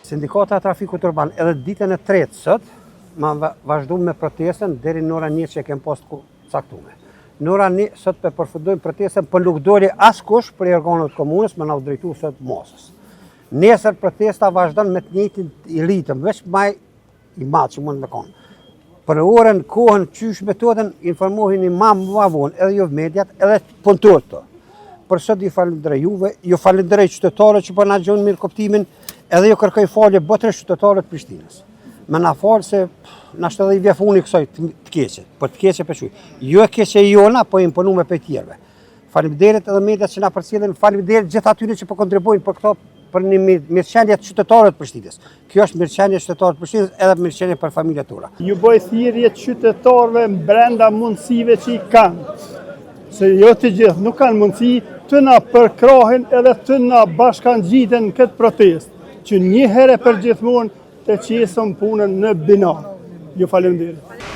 Sindikata e Trafikut Urban edhe ditën e tretë sot, ma vazhdu me protestën deri në ora një që e kem pas caktume. Në ora një sot pe përfundojmë protestën, po nuk doli askush prej organeve të komunës me na u drejtu sot masës. Nesër protesta vazhdon me të njëjtin ritëm, veç ma i madh që mund me konë. Për orën, kohën, qysh metodën, informoheni ma ma vonë, edhe ju mediat, edhe punëtorët të. Për sot ju falënderoj juve, ju falënderoj qytetarët që po na gjejnë mirëkuptimin, edhe ju kërkoj falje botërisht qytetarët e Prishtinës. Me na falë se nashta edhe i vjen funi kësaj të keqe, për të keqe për quj. Jo e keqe jona, po imponume prej tjerëve. Faleminderit edhe mediat që na përcjellin, faleminderit gjithë atyre që po kontribuojnë për këto për një mirëqenie të qytetarëve të Prishtinës. Kjo është mirëqenie e qytetarëve të Prishtinës edhe mirëqenie për familjet tona. Ju bëj thirrje qytetarëve brenda mundësive që i kanë, se jo të gjithë nuk kanë mundësi të na përkrahin edhe të na bashkangjiten në këtë protestë, që një herë e përgjithmonë të qesim punën në binar. Ju faleminderit.